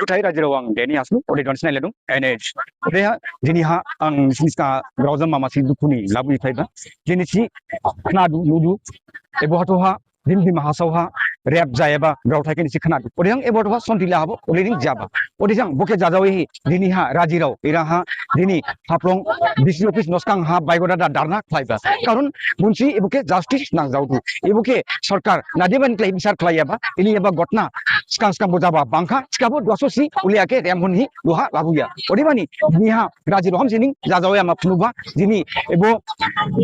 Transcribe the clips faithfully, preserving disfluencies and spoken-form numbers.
Juthai rajirao ang deni aslu, ode don sinai ledung, N H. Ode ha, dini ha, ang nisini ska graojam mama si dukhuni labu ithaiba. Dini si, khnadu, nudu, ebo hatho ha, dim dim hasao ha, rep jayaba, graothai khe nisi khnadu. Ode ang ebo hatho ha, sonti lahabo, ode ning jaba. Ode jang, bo khe jajaohi, dini ha, rajirao, ira ha, dini, Haflong, D C office noskang ha baigo dada dharna khlaiba. Karon bonsi ebo khe justice nangjaodu. Ebo khe sorkar nadibani khlai bisar khlaiyaba, ili eba gotna skang skang bo jaba bangkha, thikhabo duha sosi uliya khe remhon hi duha labuya. Odebani niha rajirao hamsining jajaoya ma phunuba, dini ebo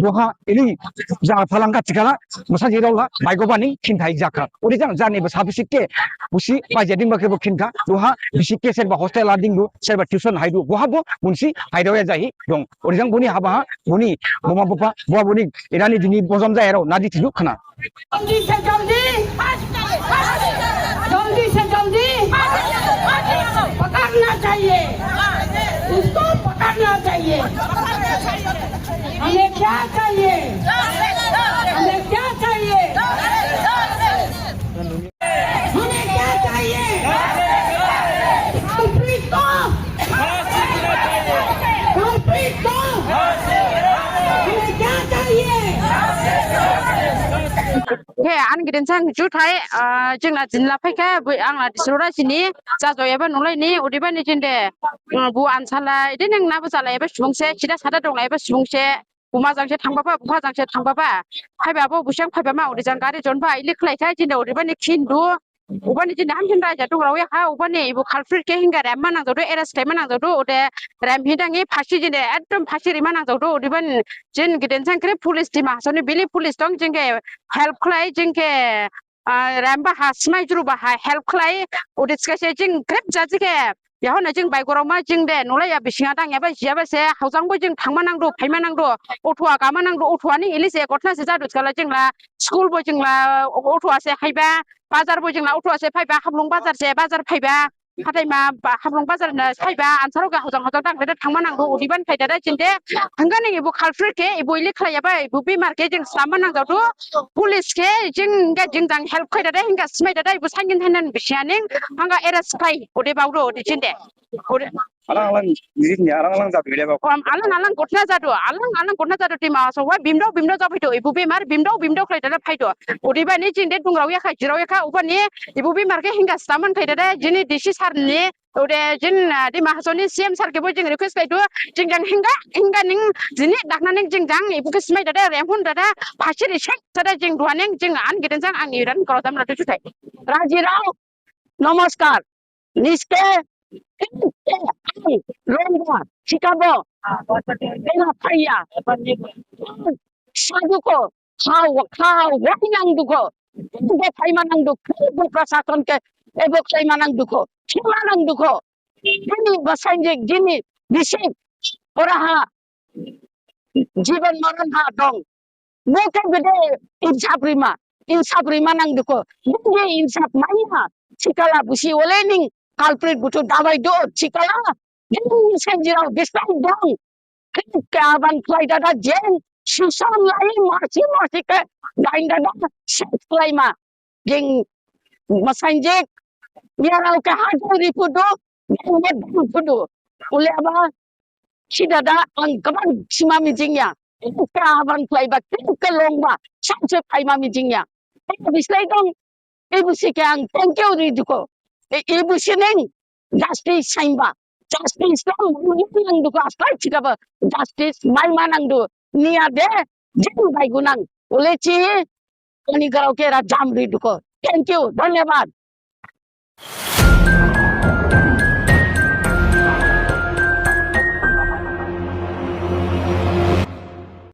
duha ili ja phalangkha thikhala, masajirao la baigo bani khinthai jakha. Ode jang jani bo sabisi khe, busi bajedingba khe bo khinkha, duha bisi khe serba hostel ha dingdu, serba tuition haidu, boha bo bonsi haidaoya jahi dong. Ode jang boni haba ha, boni, buma bupha, boha boni, erani dini bojom jayarao, nadi thidu khna. जल्दी से जल्दी, जल्दी से जल्दी पकड़ना चाहिए, उसको पकड़ना चाहिए। हमें क्या चाहिए? हमें क्या चाहिए? हमें क्या चाहिए? Culprit को! Culprit को! हमें क्या चाहिए? Khe, ani gidin sang juthai, ah, jingna jinla phaikha, bui angna disrora sini, jajaoyaba nulaini, odebani jinde, mm, bu ansala, ede nengna bo jalaiyaba subungse, sida sada donglaiyaba subungse, buma jangse thangbaba, bupha jangse thangbaba. Phaiba bo busang phaiba ma, ode jang gari jonba, ili khlaikha, jinde odebani khindu. Ubani jinde hamsin raja dong raoya ha, ubani ebo culprit khe hinga remma nangjaodu, arrest khlaima nangjaodu, ode remhi dangi phasi jinde, ekdom phasi rima nangjaodu, odebani jin giden sang khrip police team asoni bili police dong, jing khe help khlai, jing khe, ah, remba ha, smai juruba ha, help khlai, ode thikhase jing khrip jaji khe, Yahon ha jing baigo raoma jing de, nulaiya bisingha dangyaba jiyaba se, haojangbo jing thangma nangdu, phaima nangdu, auto ha gama nangdu, auto ha ni ili se gotna se jadu thikhala jing la, school bo jing la, auto ha se haiba, bazar bo jing la, auto ha se phaiba, Haflong bazar se, bazar phaiba, hathaima, ba, Haflong bazar na phaiba, ansarao khe haojang haojang dang de thangma nangdu, odebani khlai dada jinde, hangga ning ebo culprit khe, ebo ili khlaiyaba, ebo bemar khe jing slamba nangjaodu, police khe jing, hangga jing jang help khlai dada, hangga smai dada, ebo sain gin hainan bisiha ning, hangga arrest khlai, ode baodu, ode jinde. Ode alang alang jini, alang alang jadu, ede ba. Om, alang alang gotna jadu, alang alang gotna jadu, Dima Hasao ha, bimdao bimdao jabaidu, ebo bemar, bimdao bimdao khlai dada phaidu. Odebani jinde dong raoya kha, ji raoya kha, ubani, ebo bemar khe hinga staman khlai dada, jini D C sir ni, ode jin, ah, Dima Hasao ni C M sir khebo jing request khlaidu, jing jang hinga, hinga ning, jini dakhna ning jing jang, ebo khe smai dada, remhon dada, phasi ri sek dada jing duha ning, jing ani giden sang ang iran koro dam radu juthai. Rajirao, namaskar. Niske, ke, ke, ai, longba, thikhabo, bela phaiya. Sadukho, khao, khao, wai nangdukho. Ebo phaima nangdu, ebo prasason khe, ebo khlaima nangdukho, thima nangdukho. Jini basainjik, jini bisik, oraha, jibon moron ha dong. Bo khe bede insap rima, insap rima nangdukho. Bede insap maiya. Thikhala busi ole ning culprit buthu dabai do. Thikhala jing senjirao bisai dong. Khe aban khlai dada jing sison lai masi masi khe dain dada set khlaima. Jing masainjik miyarao khe hadu ripudu, jing bo dang pudu. Ule aba Sida da ang gabang sima mijingya. Kha abang khlaiba, kha longba, saosi phaima mijingya. Bislei dong, ibusi khe ang thank you ridukho. E, ibusi neng, justice sainba. Justice dong, nangdukho, aslai thikhabo, justice maima nangdu. Niya de, jing baigunang. Olechi, ani grao khe ra jam ridukho. Thank you, dhanyabad.